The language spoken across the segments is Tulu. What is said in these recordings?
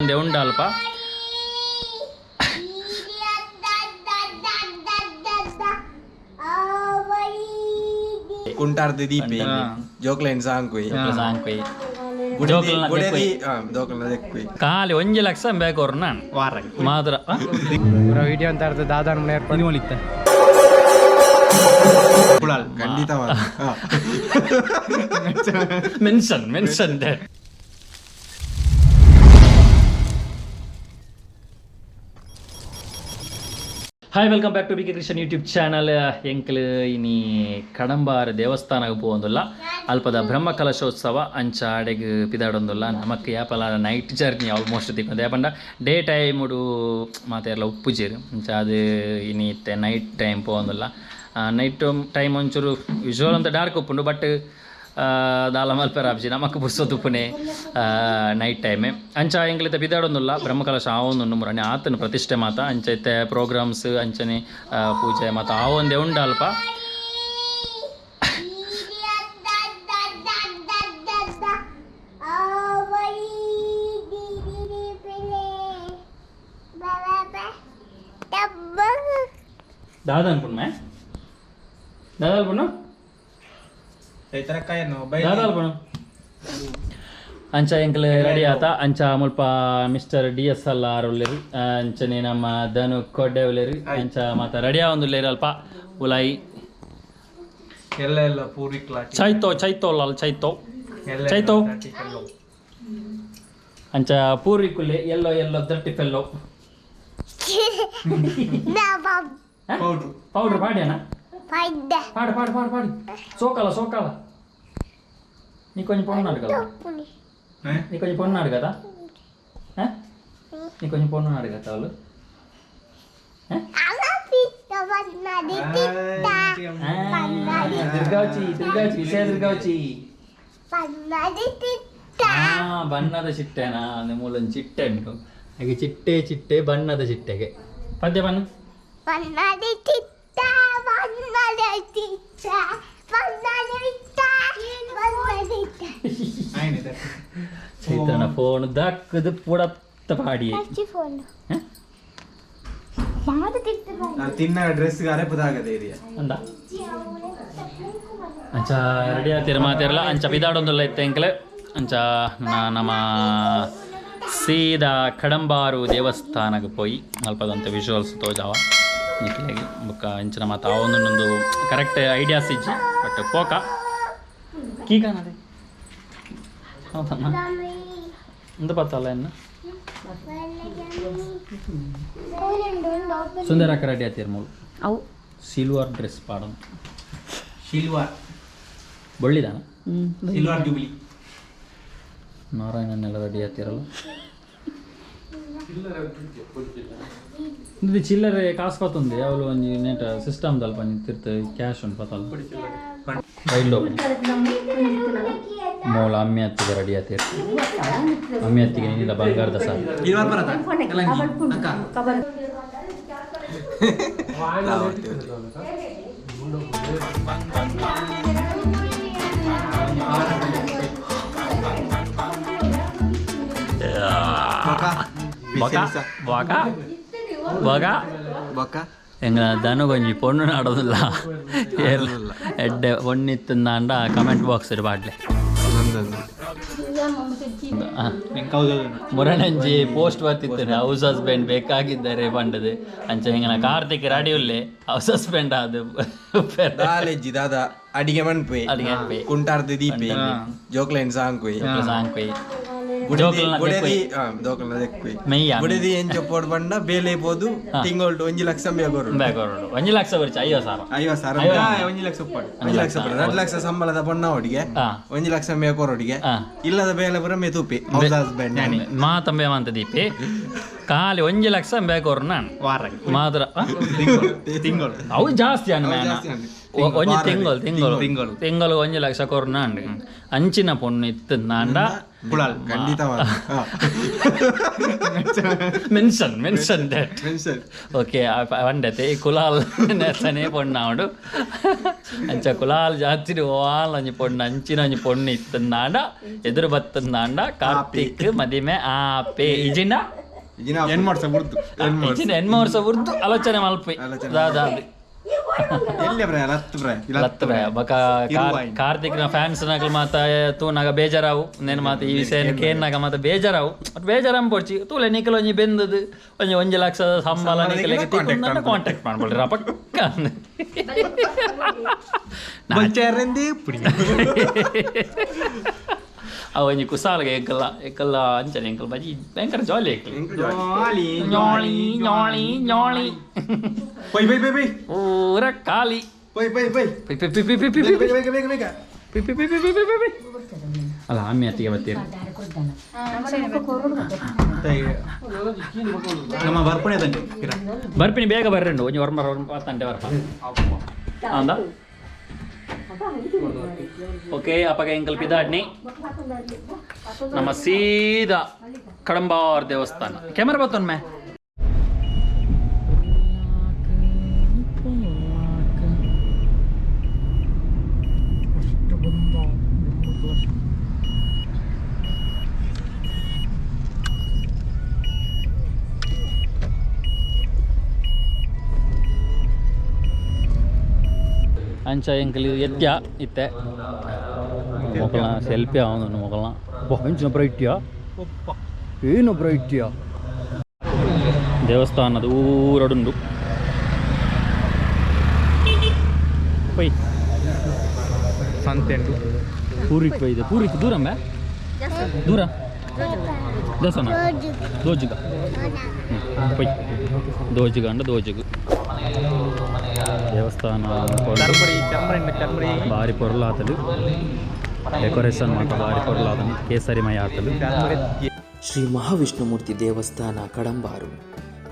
ಆವೊಂದೆ ಉಂಡು ಅಲ್ಪ. ಕುಂಟಾರ್ದ ದೀಪಿ ಜೋಕ್ಲೈನ್ ಸಾಂಗ್ ಸಾಂಗ್ ಖಾಲಿ 1 ಲಕ್ಷ ಬೇಕು ನಾನು ಮಾತ್ರ ವಿಡಿಯೋ ಅಂತ ಅರ್ಥ ದಾದಾನ ಮನೆ ಖಂಡಿತ. Mention mention. Hi, welcome back to B K Krishan YouTube channel. ಎಂಕಲ್ ಇನಿ ಕಡಂಬಾರ ದೇವಸ್ಥಾನಕ್ಕೆ ಪೋವೊಂದುಲ್ಲ, ಅಲ್ಪದ ಬ್ರಹ್ಮ ಕಲಶೋತ್ಸವ ಅಂಚ ಅಡೆಗ್ ಪಿದಾಡೊಂದುಲ್ಲ. ನಮಕ್ ಯಾಪಲ ನೈಟ್ ಜರ್ನಿ ಆಲ್ಮೋಸ್ಟ್ ತಿಕ್ಕೊಂದು, ಯಾಪಂಡ ಡೇ ಟೈಮುಡು ಮಾತೆರ್ಲ ಉಪ್ಪುಜೆರ್. ಅಂಚ ಅದು ಇನಿ ಇತ್ತೆ ನೈಟ್ ಟೈಮ್ ಪೋವೊಂದುಲ್ಲ. ನೈಟ್ ಟೈಮ್ ಒಂಚೂರು ಯೂಶುವಲ್ ಅಂತ ಡಾರ್ಕ್ ಉಪ್ಪುಂಡು, ಬಟ್ ದಾಲ ಮಲ್ಪೆರ ಆಪ್ಜಿ, ನಮಕ್ ಪುರ್ಸೊತ್ತು ನೈಟ್ ಟೈಮೆ. ಅಂಚ ಎಂಕ್ಲಿತ ಪಿದಾಡೊಂದುಲ್ಲ, ಬ್ರಹ್ಮಕಲಶ ಆವೊಂದುಂಡು, ಮುರಣಿ ಆತನ ಪ್ರತಿಷ್ಠೆ ಮಾತ ಅಂಚ ಇತ್ತೆ ಪ್ರೋಗ್ರಾಮ್ಸ್ ಅಂಚನೆ ಪೂಜೆ ಮಾತ ಆವೊಂದೇ ಉಂಡು ಅಲ್ಪ. ದಾದ ಅನ್ಪುಣ್ಮೆ ದಾದ ಅನ್ಪುಣ್ಣು ಅಂಚ ಎಂಕಲ್ ರೆಡಿ ಆತ. ಅಂಚ ಮುಲ್ಪ ಮಿಸ್ಟರ್ ಡಿ ಎಸ್ ಎಲ್ ಆರ್ ಉಲ್ಲೆರ್, ಅಂಚನೆ ನಮ್ಮ ಧನು ಕೊಡ್ಡೆ ಉಲ್ಲೆರ್. ಅಂಚ ಮಾತ ರೆಡಿ ಆವೊಂದುಲ್ಲೆರ್ ಅಲ್ಪ ಉಲಾಯಿ. ಎಲ್ಲ ಎಲ್ಲ ಪೂರಿ ಚೈತೋ ಚೈತೋ ಲಾಲ್ ಚೈತೋ ಚೈತೋ. ಅಂಚ ಪೂರಿ ಕುಲ್ಲೆ ಎಲ್ಲೋ ಎಲ್ಲೋ ದರ್ಟಿ ಫೆಲ್ಲೋ ಪೌಡ್ರ್ ಪಾಡ್ಯಾನ ಪಾಡು ಪಾಡು ಪಾಡು ಪಾಡು ಸೋಕಾಲ ಸೋಕಾಲ. నీ కొంచెం పొన్నాడు కదా, నీ కొంచెం పొన్నాడు కదా, నీ కొంచెం పొన్నాడు కదా వాళ్ళు. ತಿರ್ಗಾವಚಿ ತಿರ್ಗಾವಚಿ ವಿಷಯ ತಿರ್ಗಾವಚಿ. ಬಣ್ಣದ ಚಿಟ್ಟೆನಾ ಮೂಲೊಂದು ಚಿಟ್ಟೆ ಉಂಟು, ಹಾಗೆ ಚಿಟ್ಟೆ ಚಿಟ್ಟೆ ಬಣ್ಣದ ಚಿಟ್ಟೆಗೆ ಪದ್ಯ ಬಣ್ಣ. ಚೈತ್ರನ ಫೋನ್ ದಕ್ಕದು ಪುಡತ್ತ ಪಾಡಿ. ತಿನ್ನ ಡ್ರೆಸ್ ಅರೆಪದಾಗದೆ ಏರಿಯಾ ಅಂದ ಅಂಚ ರೆಡಿ ಆಗ್ತೀರ ಮಾತಿರಲ್ಲ. ಅಂಚ ಪಿದಾಡೊಂದುಲ್ಲ ಇತ್ತೆ ಎಂಕಲೆ. ಅಂಚ ನಮ್ಮ ಸೀದಾ ಕಡಂಬಾರು ದೇವಸ್ಥಾನಕ್ಕೆ ಪೋಯಿ ಅಲ್ಪದಂತ ವಿಜುವಲ್ಸ್ ತೋಜಾವ ನಿಕ್ಲೆಗ್. ಬೊಕ್ಕ ಅಂಚಿನ ಮಾತ ಆವೊಂದುಂಡು ಕರೆಕ್ಟ್ ಐಡಿಯಾಸ್ ಇಜ್ಜಿ, ಬಟ್ ಪೋಕ ಕೀಕಾನದೆ ಹೌದಣ್ಣ ಎಂತ ಪತ್ತಲ್ಲ ಎನ್ನ ಸುಂದರ ರೆಡಿ ಆತೀರ್ ಮೂಲು. ಅವು ಸಿಲ್ವರ್ ಡ್ರೆಸ್ ಪಾಡೊಂದು ಸಿಲ್ವರ್ ಬೊಳ್ಳಿದಾನ ಸಿಲ್ವರ್ ಜೂಬ್ಲಿ ನಾರಾಯಣನೆಲ್ಲ ರೆಡಿ ಆತಿರಲ್ಲ. ಇದು ಚಿಲ್ಲರೆ ಕಾಸು ಪತ್ತೊಂದು ಯಾವಲು ಒಂಜಿ ನೆಟ್ ಸಿಸ್ಟಮ್ ದಲ್ಪ ಒಂಜಿ ತಿರ್ತು ಕ್ಯಾಶ್ ಉಂಟು ಪತ್ತಲ್ಲ ಬೈಲ್ ಮೂಲ ಅಮ್ಮಿ ಹತ್ತಿಗೆ ರೆಡಿ ಆತೀರ್. ಅಮ್ಮಿ ಹತ್ತಿಗೆ ನೀನಿಲ್ಲ ಬಂಗಾರದ ಸಾಲ. ಬೊಕ ಬೊಕ ಬೊಕ ಬೊಕ ಎಂಗ್ಲ ದನಗೊಂಜಿ ಪೊಣ್ಣು ನಾಡೋದಿಲ್ಲ, ಎಡ್ಡೆ ಪೊಣ್ಣಿತ್ತಂದಾಂಡ ಕಮೆಂಟ್ ಬಾಕ್ಸ್ ಪಾಡ್ಲೆ. ಮುರಣಂಜಿ ಪೋಸ್ಟ್ ಬರ್ತಿತ್ತು ಹೌಸ್ ಹಸ್ಬೆಂಡ್ ಬೇಕಾಗಿದ್ದಾರೆ ಪಂಡದು. ಅಂಚ ಹಿಂಗನ ಕಾರ್ತಿಕ್ ರೆಡಿ ಉಲ್ಲೆ ಹೌಸ್ ಹಸ್ಬೆಂಡ್ ಅದು. ದಾಲೆಜ್ಜಿ ದಾದ ಅಡಿಗೆ ಮನ್ಪೆ ಅಡಿಗೆ ಮನ್ಪೆ. ಕುಂಟಾರ್ದ ದೀಪಿ ಜೋಕ್ಲೈನ್ ಸಾಂಗ್ ಸಾಂಗ್ ಬುಡೆದಿ ಎಂಚ ಪೋಡ್ ಬಂಡ ಬೇಲೆ ಪೋದು ತಿಂಗೊಳ್ಡು 1 ಲಕ್ಷ ಬೇಕೊರು 1 ಲಕ್ಷ ಬರ್ಚಿ 50,000 50,000 1 ಲಕ್ಷ ಉಪ್ಪಾಡು 1 ಲಕ್ಷ 2 ಲಕ್ಷ ಸಂಬಳದ ಪೊಣ್ಣ ಒಡಿಗೆ 1 ಲಕ್ಷ ಮೇಕೊರೊಡಿಗೆ ಇಲ್ಲದ ಬೇಲೆ ಪೂರ ಮೇ ತೂಪಿ ಹೌಸ್ ಹಸ್ಬೆಂಡ್ ಮಾತಂಬೆ ಮಾಂತ ದೀಪಿ ಖಾಲಿ 1 ಲಕ್ಷ ಬೇಕೊರು ನಾನು ಮಾತ್ರ ತಿಂಗಳು. ಅವು ಜಾಸ್ತಿ ಅನ್ನ ಒಂಜಿ ತಿಂಗಳು ತಿಂಗಳು ತಿಂಗಳು 1 ಲಕ್ಷ ಕೊರ್ನಾಂಡ್ ಅಂಚಿನ ಪೊಣ್ಣು ಇತ್ತು ನಾಂಡ. ಕುಳಾಲ್. ಖಂಡಿತವಾದ. Mention mention that. Mention. Okay, ವಂಡತೆ ಈ ಕುಲಾಲ್ ನೆತ್ತನೇ ಪೊಣ್ಣಾವಡು. ಅಂಚ ಕುಲಾಲ್ ಜಾತಿಡ್ ಓವಾಲ್ ಒಂಜಿ ಪೊಣ್ಣು ಅಂಚಿನ ಒಂಜಿ ಪೊಣ್ಣು ಇತ್ತಂದಾಂಡ ಎದುರು ಬತ್ತಂದಾಂಡ ಕಾರ್ತಿಕ್ ಮದಿಮೆ ಆಪೆ ಇಜಿಂಡ. ಏನ್ ಮಾಡ್ಸ ಬುಡ್ದು. ಇಜಿಂಡ ಎನ್ಮ ವರ್ಷ ಉರ್ದು ಆಲೋಚನೆ ಮಲ್ಪಿ. ಆಲೋಚನೆ. ದಾದಾ. ಎಲ್ಲಿ ಬ್ರೇ ಲತ್ತು ಬ್ರೇ. ಲತ್ತು ಬೇ ಬಕ. ಕಾರ್ತಿಕ್ನ ಫ್ಯಾನ್ಸ್ ನಕಲ್ ಮಾತ ತೂನಾಗ ಬೇಜಾರಾವು. ನೇನು ಮಾತ ಈ ವಿಷಯ ಕೇನ್ನಾಗ ಮಾತ ಬೇಜಾರಾವು. ಬಟ್ ಬೇಜಾರಂ ಪೊಡ್ಚಿ, ತೂಲೆ ನಿಕಲ್ ಒಂಜಿ ಬೆಂದದು ಒಂಜಿ 1 ಲಕ್ಷ ಸಂಬಳ ನಿಕಲೆಗೆ contact. Contact ಮಾಡ್ಬೋಳ್ರಿ ಪಕ್ಕ. ಬಲ್ಚಾರಂದೇ ಪುಡಿ. ಅವು ಒಂಜಿ ಕುಸಾಲ್ಗೆ ಎಂಕಲ್ಲ ಎಂಕಲ್ಲ ಅಂಚನೆ ಎಂಕಲ್ ಬಜಿ ಭಯಂಕರ ಜಾಲಿ ಎಂಕಲ್. ಜಾಲಿ. ಜಾಲಿ ಜಾಲಿ ಜಾಲಿ. ಪೈ ಪೈ ಪೈ ಪೈ. ಪೂರ ಖಾಲಿ. ಪೈ ಪೈ ಪೈ. ಪೈ ಪೈ ಪೈ ಪೈ ಪೈ ಪೈ. ಬೇಗ ಬೇಗ ಬೇಗ ಬೇಗ. ಪೈ ಪೈ ಪೈ ಪೈ ಪೈ ಪೈ ಪೈ. ಅಲ್ಲ, ಆಮೆ ಅತ್ತಿಗೆ ಬತ್ತೀರಿ. ನಮ್ಮ ಬರ್ಪಣೆ ತಂದೆ ಪಿರ. ಬರ್ಪಿನಿ, ಬೇಗ ಬರ್ರಂಡು. ಒಂಜಿ ಒರ್ಮ ಒರ್ಮ ತಂಡೆ ಬರ್ಪ ಅಂದ. ಓಕೆ, ಅಪ್ಪಗ ಎಂಕಲ್ ಪಿದಾಡ್ನಿ. ನಮ್ಮ ಸೀದಾ ಕಡಂಬಾರ್ ದೇವಸ್ಥಾನ. ಕ್ಯಾಮರಾ ಬತ್ತೊನ್ಮೆ. ಅಂಚ ಎಂಕಲ್ ಎತ್ಯ ಇತ್ತೆ ಮೊಕಲ ಸೆಲ್ಫಿ ಅವನು ಮೊಕಲ ಅಂಚಿನ ಬ್ರೈಟ್ಯಾ ಏನು ಬ್ರೈಟ್ಯಾ. ದೇವಸ್ಥಾನದ ಊರಡುಂಡು ಪೊಯ್. ಸಂತೆಂಡು. ಪೂರಿಕ್ ಇದೆ. ಪೂರಿಕ್ ದೂರಮ್ಮ, ದೂರ ದೇವಸ್ಥಾನ ದೋಜಿಗ ಪೊಯ್. ದೋಜಿಗ ಅಂಡ ದೋಜಿಗ ದೇವಸ್ಥಾನ. ಚರ್ಮಡಿ ಚರ್ಮಡಿ ಚರ್ಮಡಿ. ಭಾರಿ ಪೊರ್ಲಾತಲು, ಡೆಕೋರೇಷನ್ ಮಾತ ಭಾರಿ ಪೊರ್ಲಾತನು, ಕೇಸರಿಮಯ ಆತಲು. ಶ್ರೀ ಮಹಾವಿಷ್ಣುಮೂರ್ತಿ ದೇವಸ್ಥಾನ ಕಡಂಬಾರು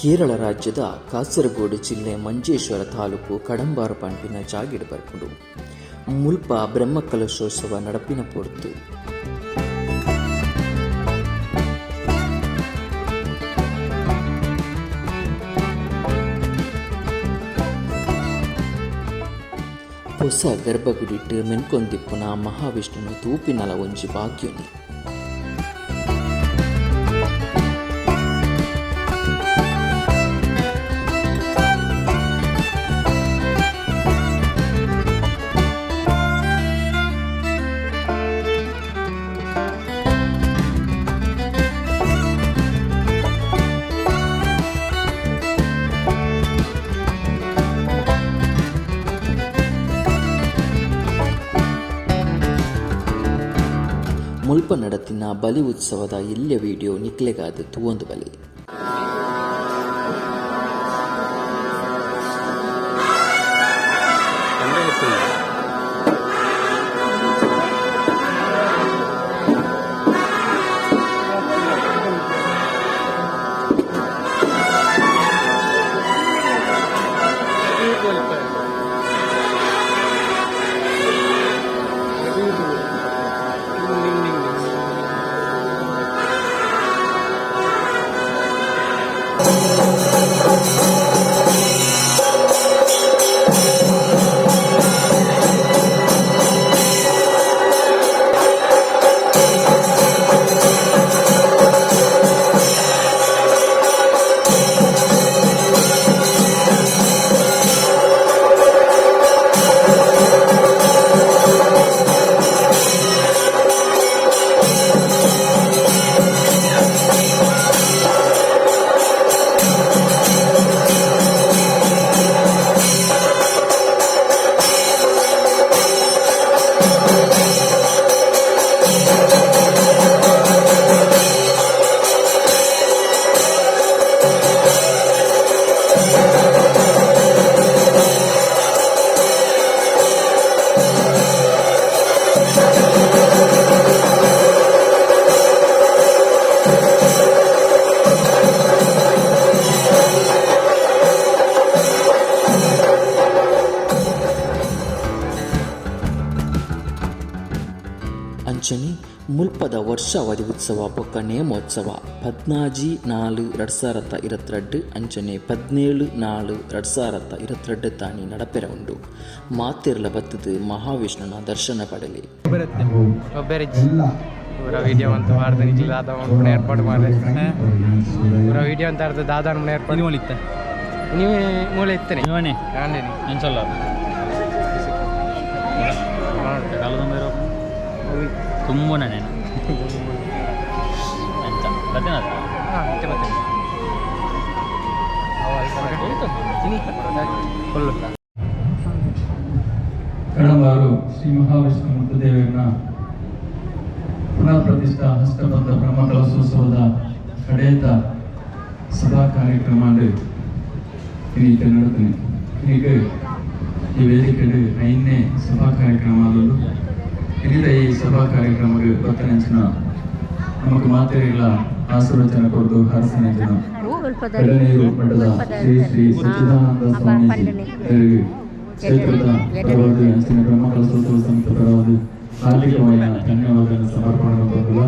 ಕೇರಳ ರಾಜ್ಯದ ಕಾಸರಗೋಡು ಜಿಲ್ಲೆ ಮಂಜೇಶ್ವರ ತಾಲೂಕು ಕಡಂಬಾರು ಪಂಪಿನ ಜಾಗಿಡ್ ಬರ್ಪುಂಡು. ಮುಲ್ಪ ಬ್ರಹ್ಮಕಲಶೋತ್ಸವ ನಡಪಿನ ಪೊರ್ತು. ಹೊಸ ಗರ್ಭಗುಡಿಟ್ಟು ಮೆನ್ಕೊಂದಿಪ್ಪುನ ಮಹಾವಿಷ್ಣುನ ತೂಪಿನಲ ಒಂಜಿ ಭಾಗ್ಯನಿ. ಮುಲ್ಪ ನಡತಿನ ಬಲಿ ಉತ್ಸವದ ಎಲ್ಯ ವಿಡಿಯೋ ನಿಕ್ಲೆಗಾದ ತೂವೊಂದು ಬಲಿ. ಅಲ್ಪದ ವರ್ಷಾವಧಿ ಉತ್ಸವ ಬೊಕ್ಕ ನೇಮೋತ್ಸವ 14/4/2022 ಅಂಚನೆ 17/4/2022 ತಾನಿ ನಡಪೆರ ಉಂಡು. ಮಾತೆರ್ಲ ಬತ್ತದು ಮಹಾವಿಷ್ಣುನ ದರ್ಶನ ಪಡಲಿ. ಪೂರ ವಿಡಿಯೋ ಅಂತ ಮಾಡ್ದೆ ನಿಜ ದಾದ ಮನ್ಪುನ ಏರ್ಪಾಡು ಮಾಡೆ. ಪೂರ ವಿಡಿಯೋ ಅಂತ ಅರ್ಧ ದಾದ ಏರ್ಪಾಡು. ಮೂಲಿತ್ತ. ನೀವು ಮೂಲೆ ಇತ್ತೇನೆ. ಇವನೇ. ಕಾಂಡೇನಿ. ಎಂಚಲ್ಲ ತುಂಬ ನಾನು ಎಂಚ ಬತ್ತೇನ. ಹಾಂ, ಮತ್ತೆ ಮತ್ತೆ ಫುಲ್ಲು. ಕಡಂಬಾರು ಶ್ರೀ ಮಹಾವಿಷ್ಣು ಮುತ್ತುದೇವರನ್ನ ಪುನಃ ಪ್ರತಿಷ್ಠಾ ಅಷ್ಟಬಂಧ ಬ್ರಹ್ಮ ಕಲಶೋತ್ಸವದ ಕಡೆಯತ ಸಭಾ ಕಾರ್ಯಕ್ರಮ ಈಗ ನಡತನೆ. ಈಗ ಈ ವೇದಿಕೆಡು ಐದನೇ ಸಭಾ ಕಾರ್ಯಕ್ರಮ ಆದದ್ದು. ಇದರ ಈ ಸಭಾ ಕಾರ್ಯಕ್ರಮಕ್ಕೆ ಬತ್ತನೆಂಚಿನ ನಮಕ್ ಮಾತೆರಿಗಳ ಆಶೀರ್ವಚನ ಕೊಡ್ದು ಹರಸನೆಂಚಿನ ಕಡನೀರು ಮಠದ ಶ್ರೀ ಶ್ರೀ ಸಚ್ಚಿದಾನಂದ ಸ್ವಾಮೀಜಿ ಅವರಿಗೆ ಕ್ಷೇತ್ರದ ಪರವಾಗಿ, ಅಂಚಿನ ಬ್ರಹ್ಮ ಕಲಶೋತ್ಸವ ಸಮಿತಿ ಪರವಾಗಿ ಹಾರ್ದಿಕವಾದ ಧನ್ಯವಾದಗಳನ್ನು ಸಮರ್ಪಣೆ ಮಾಡಿಲ್ಲ.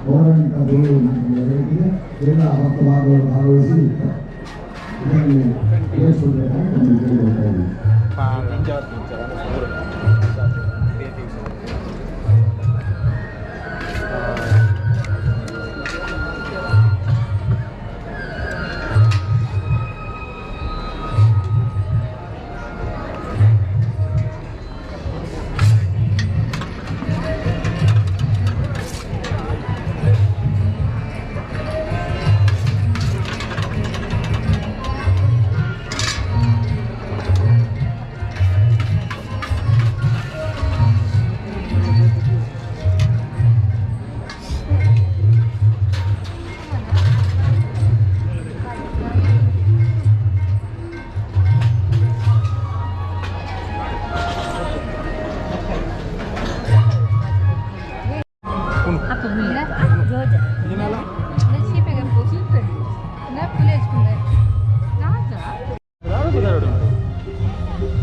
ಪೌರಾಣಿಕ ದೂರು ಎಲ್ಲ ಭಕ್ತಬಾಂಧವರು ಭಾಗವಹಿಸಿ ಇದರಲ್ಲಿ ಕೇಳಿಸಬೇಕಾಗಿ ಒಂದು ಕೇಳಿಕೊಳ್ತಾ ಇದ್ದೀವಿ.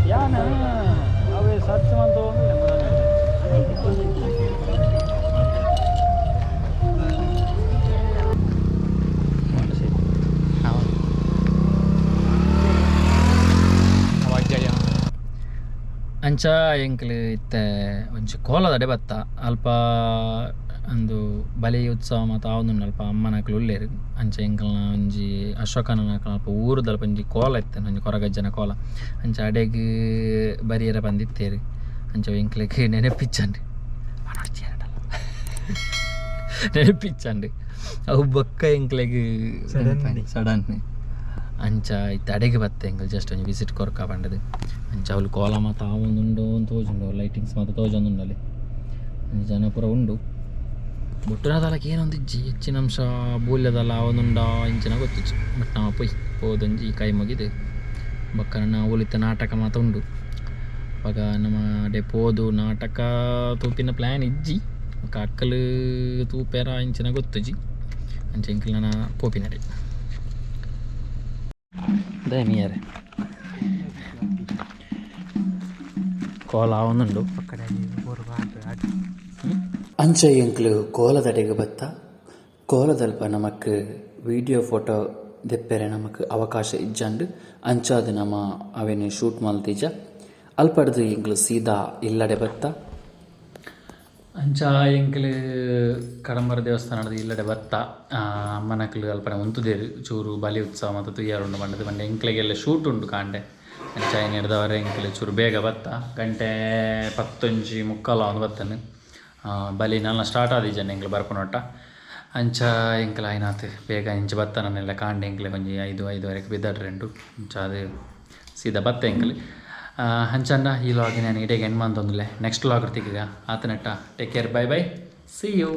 ಯಾನ ಅವೇ ಸರ್ಚ್ ಮಂತ. ಅಂಚ ಎಂಕ್ಲು ಇತ್ತೆ ಒಂಜಿ ಕೋಲದಡೆ ಬತ್ತ. ಅಲ್ಪ ಅಂದು ಬಲಿ ಉತ್ಸವ ಮಾತ ಆವೊಂದುಂಡು. ಅಲ್ಪ ಅಮ್ಮನಕ್ಲು ಉಲ್ಲೆರ್. ಅಂಚ ಎಂಕಲ್ನ ಒಂಜಿ ಅಶೋಕನಕಲ್ನ ಅಲ್ಪ ಊರುದಲ್ಪ ಒಂಜಿ ಕೋಲ ಇತ್ತೆ, ಒಂಜಿ ಕೊರಗಜ್ಜನ ಕೋಲ. ಅಂಚ ಅಡೆಗ್ ಬರಿಯರ ಬಂದಿತ್ತೇರು. ಅಂಚ ಎಂಕ್ಲೆಗ್ ನೆನಪಿಚ್ಚಂಡ್, ನೆನಪಿಚ್ಚಂಡ್ ಅವು ಬೊಕ್ಕ ಎಂಕ್ಲೆಗ್ ಸಡನ್. ಅಂಚ ಇತ್ತೆ ಅಡೆಗೆ ಬತ್ತೆ ಎಂಕಲ್ ಜಸ್ಟ್ ಒಂಜಿ ವಿಸಿಟ್ ಕೊರ್ಕ ಪಂಡದು. ಅಂಚ ಅವ್ಲು ಕೋಲ ಮಾತ ಆವೊಂದುಂಡು ಅಂತ ತೋಜುಂಡು, ಲೈಟಿಂಗ್ಸ್ ಮಾತ ತೋಜೊಂದುಂಡು. ಅಲ್ಲಿ ಒಂಜಿ ಜನ ಪೂರ ಉಂಡು. ಬೊಟ್ಟುನದಲಕ್ಕೆ ಏನೊಂದು ಇಜ್ಜಿ, ಹೆಚ್ಚಿನ ಅಂಶ ಬೂಲ್ಯದಲ್ಲ ಆವೊಂದುಂಡ ಇಂಚಿನ ಗೊತ್ತಿಜ್ಜಿ. ಬಟ್ ನಾವು ಪೊಯ್ ಪೋದೊಂಜಿ ಕೈ ಮುಗಿದು ಬೊಕ್ಕ ನನ್ನ ಉಲಿತ ನಾಟಕ ಮಾತ ಉಂಡು. ಅವಾಗ ನಮ್ಮ ಅಡೆ ಪೋದು ನಾಟಕ ತೂಪಿನ ಪ್ಲ್ಯಾನ್ ಇಜ್ಜಿ. ಬೊಕ್ಕ ಅಕ್ಕಲು ತೂಪೆರ ಇಂಚಿನ ಗೊತ್ತುಜಿ. ಅಂಚ ಎಂಕಲ್ ನನ ಪೋಪಿನಡೆ ದಯ ಮೀಯರೆ ಕೋಲ ಆವೊಂದುಂಡು. ಅಂಚ ಎಂಕ್ಲು ಕೋಲದಡೆಗೆ ಬತ್ತ. ಕೋಲದಲ್ಪ ನಮಕ್ ವಿಡಿಯೋ ಫೋಟೋ ದೆಪ್ಪೆರೆ ನಮಕ್ ಅವಕಾಶ ಇಜ್ಜಂಡ್. ಅಂಚಾದ್ ನಮ ಅವೆನ್ ಶೂಟ್ ಮಲ್ತಿಜ. ಅಲ್ಪಡ್ದು ಎಂಕ್ಲು ಸೀದಾ ಇಲ್ಲಡೆ ಬತ್ತ. ಅಂಚ ಎಂಕ್ಲು ಕಡಂಬರ ದೇವಸ್ಥಾನದ ಇಲ್ಲಡೆ ಬತ್ತ. ಅಮ್ಮನಕ್ಲು ಅಲ್ಪನೆ ಉಂತುದೇರು, ಚೂರು ಬಲಿ ಉತ್ಸವ ಮತ್ತು ತುಯ್ಯಾರುಂಡು ಪಂಡದು ಪಂಡ. ಎಂಕ್ಲೆಗೆಲ್ಲ ಶೂಟ್ ಉಂಡು ಕಾಂಡೆ. ಅಂಚ ಹಿಡ್ದವರೆ ಎಂಕ್ಲು ಚೂರು ಬೇಗ ಬತ್ತ. ಗಂಟೆ 10:45 ಒಂದು ಬತ್ತನು. ಬಲಿ ನನ್ನ ಸ್ಟಾರ್ಟ್ ಆದಿಜನ್ ಎಂಕ್ಲು ಬರ್ಪುನೊಟ್ಟ. ಅಂಚ ಎಂಕ್ಲ ಆಯ್ನಾತ್ ಬೇಗ ಇಂಚ ಬತ್ತ. ನನ್ನೆಲ್ಲ ಕಾಂಡೆ ಎಂಕ್ಲೆ ಒಂಜಿ 5 5:30ಕ್ಕೆ ಬಿದ್ದಾಡ್ರೆಂಡು. ಅಂಚ ಅದು ಸೀದಾ ಬತ್ತ ಎಂಕ್ಲು. ಅಂಚಂಡ ಈ ಲಾಗ್ ನಾನು ಇಡೀ ಎಂಡ್ ಮಂತೊಂದುಲ್ಲೆ. ನೆಕ್ಸ್ಟ್ ಲಾಗ್ ತಿಕ್ಕಿಗ ಆತನೆಟ್ಟ take care, bye bye, see you.